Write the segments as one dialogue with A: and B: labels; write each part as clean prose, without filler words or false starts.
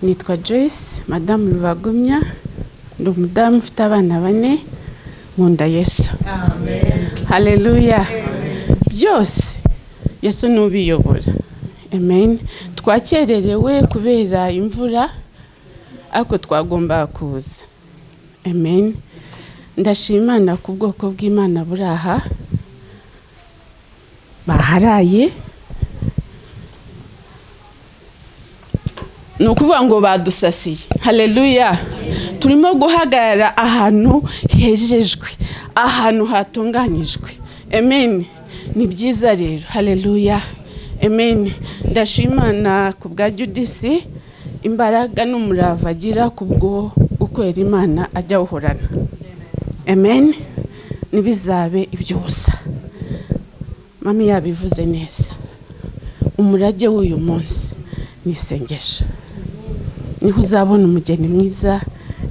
A: Nitwa Joyce Madamu Rubagumya, ndi umudamu ufite abana bane, nkunda Yesu. Haleluya. Byose Yesu ni ubiyobora. Amen. Twakererewe kubera imvura, ariko twagombaga kuza. Amen. Ndashima Imana ku bwoko bw'Imana buri aha baharaye, ni ukuvuga ngo badusasiye. Haleluya. Turimo guhagarara ahantu hejejwe, ahantu hatunganyijwe. Amen. Ni byiza rero. Haleluya. Amen. Ndashima Imana ku bwa Judisi, imbaraga n'umurava agira kubwo gukorera Imana ajya awuhorana. Amen. Ntibizabe iby'ubusa. Mami yabivuze neza. Umurage w'uyu munsi ni isengesho. Niho uzabona umugeni mwiza,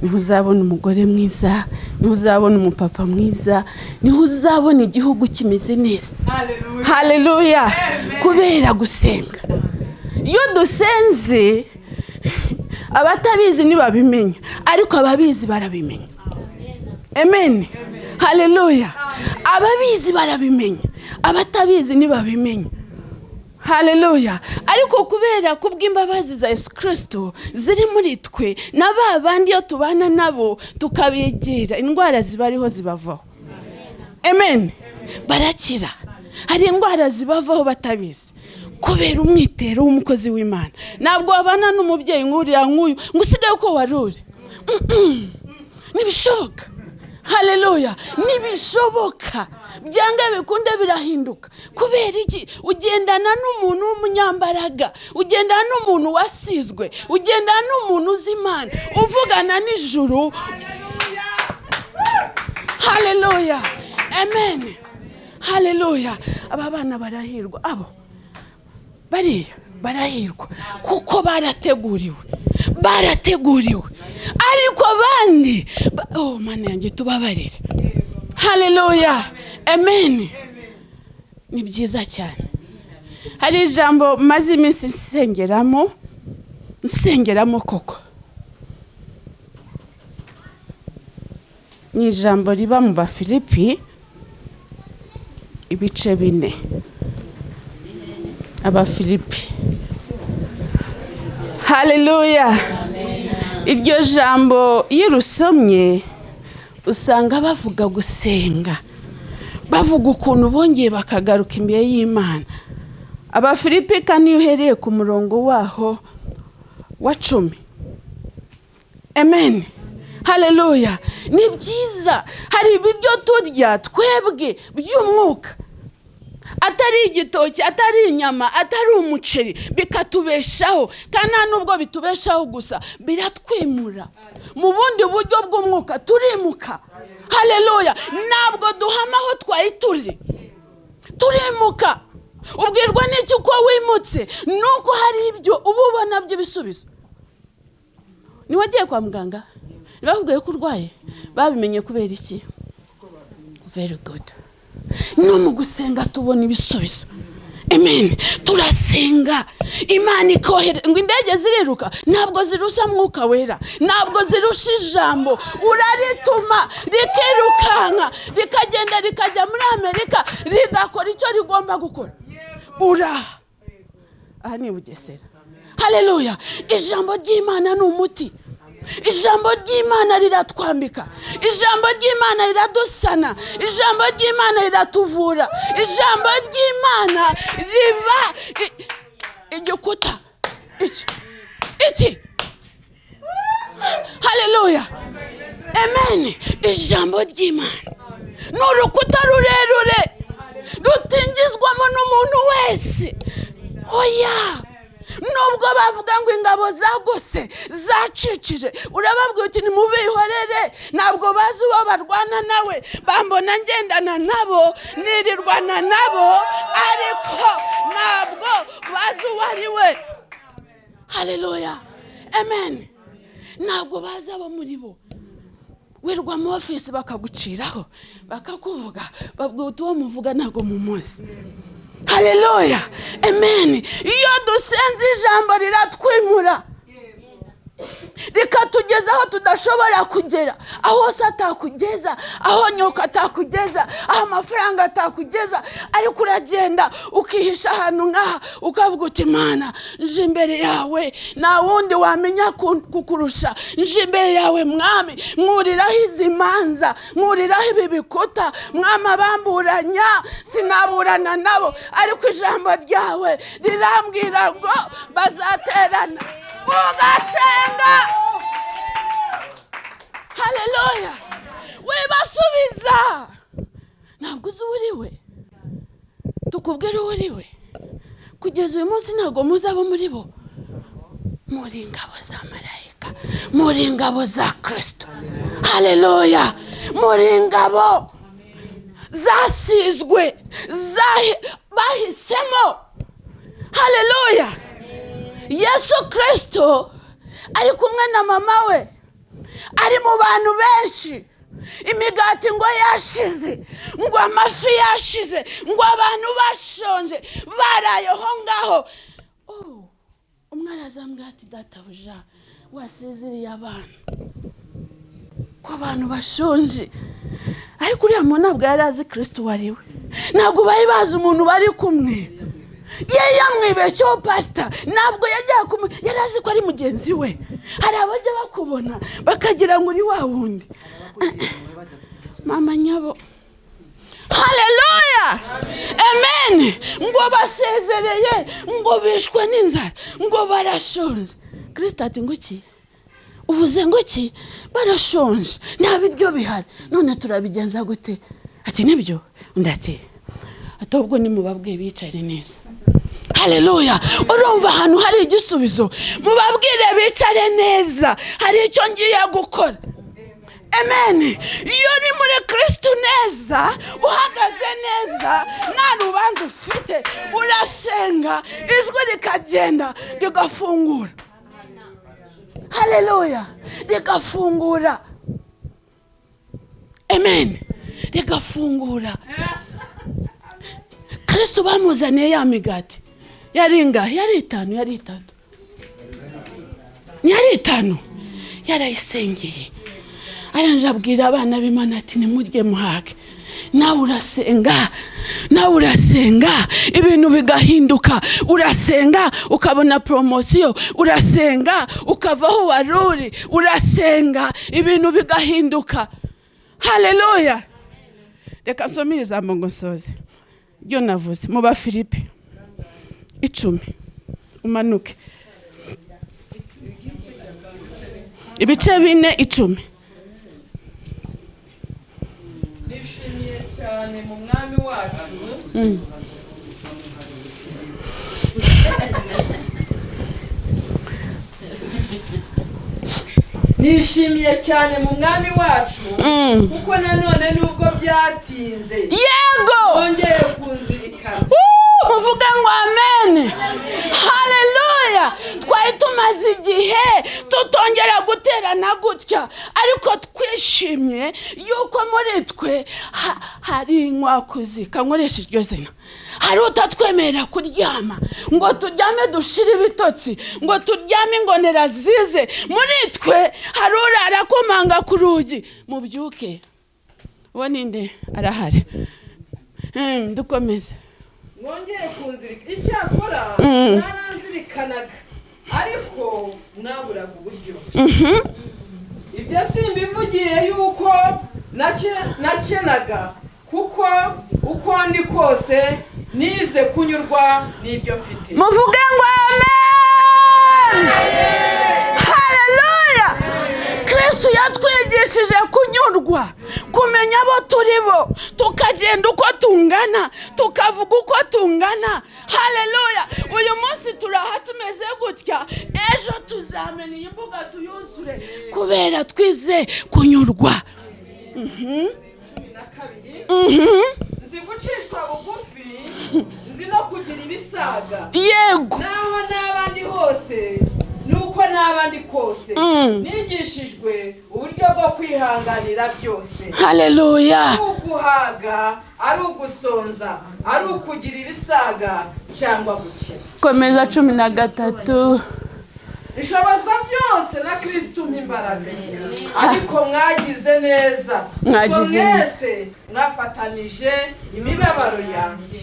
A: niho uzabona umugore mwiza, niho uzabona umupapa mwiza, niho uzabona igihugu kimeze neza. Haleluya. Kubera gusenga. Iyo dusenze abatabizi ntibabimenya, ariko ababizi barabimenya. Amen. Haleluya. Ababizi barabimenya, abatabizi ntibabimenya. Haleluya. Ariko kubera kubw'imbabazi za Yesu Kristo ziri muri twe, na ba bandi iyo tubana nabo tukabegera, indwara zibariho zibavaho. Amen. Barakira. Hari indwara zibavaho batabizi kubera umwitero w'umukozi w'Imana. Ntabwo wabana n'umubyeyi nk'uriya nk'uyu ngo usigaye uko wari uri. Ntibishoboka. Haleluya. Ntibishoboka. Byanga bikunde birahinduka. Kubera iki? Ugendana n'umuntu w'umunyambaraga, ugendana n'umuntu wasizwe, ugendana n'umuntu uzi Imana, uvugana n'ijuru. Haleluya. Amen. Haleluya. Aba bana barahirwa, abo bariya barahirwa kuko barateguriwe, barateguriwe. Ariko abandi oh Mana yanjye tubabarire. Haleluya. Amen. Ni byiza cyane. Hari ijambo maze iminsi nsengeramo, nsengeramo koko. Ni ijambo riba mu Bafilipi ibice 4. Abafilipi. Haleluya. Iryo jambo iyo urusomye usanga bavuga gusenga, bavuga ukuntu bongeye bakagaruka imbere y'Imana. Abafilipi kandi iyo uhereye ku murongo waho wa 10. Amen. Haleluya. Ni byiza. Hari ibiryo turya twebwe by'umwuka, atari igitoki, atari inyama, atari umuceri, bikatubeshaho. Kandi nta nubwo bitubeshaho gusa, biratwimura mu bundi buryo bw'umwuka, turimuka. Haleluya. Ntabwo duhama aho twari turi, turimuka. Ubwirwa n'iki ko wimutse? Nuko hari ibyo uba ubona by'ibisubizo. Ni wagiye kwa muganga ntibakubwiye ko urwaye, babimenye kubera iki? Very good. No mu gusenga tubona ibisubizo. Amen. Turasenga Imana ikohereza. Ngo indege ziriruka, ntabwo zirusha Mwuka Wera, ntabwo zirusha ijambo. Urarituma rikirukanka, rikagenda rikajya muri Amerika, rigakora icyo rigomba gukora. Ura aha ni Bugesera. Haleluya. Ijambo ry'Imana ni umuti. Ijambo ry'Imana riratwambika, ijambo ry'Imana riradusana, ijambo ry'Imana riratuvura, ijambo ry'Imana riba igikuta iki iki. Haleluya. Amen. Ijambo ry'Imana ni urukuta rurerure rutingizwamo n'umuntu wese. Oya. Nubwo bavuga ngo ingabo zagose zacicije, urababwira uti nimubihorere, ntabwo bazi uwo barwana nawe. Bambona ngendana nabo, nirirwana nabo, ariko ntabwo bazi uwo ari we. Haleluya. Amen. Ntabwo bazi abo muri bo. Wirwa mu ofisi bakaguciraho, bakakuvuga, babwira uti uwo muvuga ntabwo mumuzi. Haleluya. Amen. Iyo dusenze ijambo riratwimura. Atugeza aho tudashobora kugera, aho se atakugeza, aho nyoka atakugeza, aho amafaranga atakugeza. Ariko uragenda ukihisha ahantu nk'aha, ukavuga uti: "Imana, nje imbere yawe, nta wundi wamenya kukurusha. Nje imbere yawe, Mwami, nkuriraho izi manza, nkuriraho ibi bikuta. Mwami, abamburanya sinaburana nabo, ariko ijambo ryawe rirambwira ngo bazaterana." Ugasenga, haleluya! Wibasubiza, ntabwo uzi uwo uri we. Tukubwire uwo uri we? Kugeza uyu munsi ntabwo muzi abo muri bo. Muri ingabo za marayika, muri ingabo za Kirisito, haleluya! Muri ingabo zasizwe, bahisemo, haleluya! Yesu Kirisito ari kumwe na mama we, ari mu bantu benshi. Imigati ngo yashize, ngo amafi yashize, ngo abantu bashonje, barayeho ngaho. Oh, umwe arazambwira ati: "Databuja, wasezereye abantu ko abantu bashonje?" Ariko uriya muntu ntabwo yari azi Kirisito uwo ari we, ntabwo bari bazi umuntu bari kumwe. Ye yamwibeshyeho, pasita. Ntabwo yajyaga kumu, yari azi ko ari mugenzi we. Hari abajya bakubona bakagira ngo uri wa wundi, mama nyabo. Haleluya, amen! Ngo basezereye, ngo bishwe n'inzara, ngo barashonje. Kirisito ati: "Ngo iki? Uvuze ngo iki? Barashonje, nta biryo bihari, none turabigenza gute?" Ati: "Nibyo." Undi ati: "Ahubwo nimubabwiye bicare neza." Haleluya! Urumva ahantu hari igisubizo? "Mubabwire bicare neza, hari icyo ngiye gukora." Amen! Iyo uri muri Kirisitu neza, uhagaze neza, nta rubanza ufite, urasenga, ijwi rikagenda rigafungura. Haleluya! Rigafungura. Amen! Rigafungura. Kirisitu bamuzaniye ya migati, yari ingahe? Yari itanu, yari itatu, yari itanu. Yarayisengeye, arangije abwira abana b'Imana ati: "Nimurye muhage." Nawe urasenga, nawe urasenga, ibintu bigahinduka. Urasenga ukabona promotion, urasenga ukava aho wari uri, urasenga ibintu bigahinduka. Haleluya! Reka nsomere ijambo ngo nsoze ryo navuze mu Bafilipi 10, umanuke ibice 4:10.
B: Nishimiye cyane mu Mwami wacu. Nishimiye cyane mu Mwami wacu, kuko nanone nubwo byatinze, mwongeye kunzirikana.
A: Muvuge ngo amen, haleluya! Twari tumaze igihe tutongera guterana gutya, ariko twishimye yuko muri twe hari inkwakuzi, kankoresha iryo zina, hari utatwemerera kuryama ngo turyame dushire ibitotsi, ngo turyame ingonera zize. Muri twe hari urara akomanga ku rugi: "Mubyuke." Uwo ninde? Arahari. Dukomeze.
B: Mwongeye kunzirikana. Icyakora mwaranzirikanaga, ariko mwaburaga uburyo. Ibyo simbivugiye yuko nakenaga, kuko uko ndi kose nize kunyurwa n'ibyo mfite.
A: Muvuge ngo amen, haleluya! Kristu yatwigishije kunyurwa, kumenya abo turi bo, tukagenda uko tungana, tukavuga uko tungana. Haleluya! Uyu munsi turaha tumeze gutya, ejo tuzamena iyi mbuga tuyuzure, kubera twize kunyurwa.
B: 12. Nzi gucishwa bugufi, nzi no kugira ibisaga. Naho n'abandi hose, nuko n'abandi kose, nigishijwe uburyo bwo kwihanganira byose.
A: Haleluya!
B: Ari uguhaga, ari ugusonza, ari ukugira ibisaga cyangwa gukena.
A: Komeza 13.
B: Nshobozwa byose na Kristo umpa imbaraga. Ariko mwagize neza,
A: Mwagize
B: kuko
A: neza.
B: mwese mwafatanije imibabaro yanjye.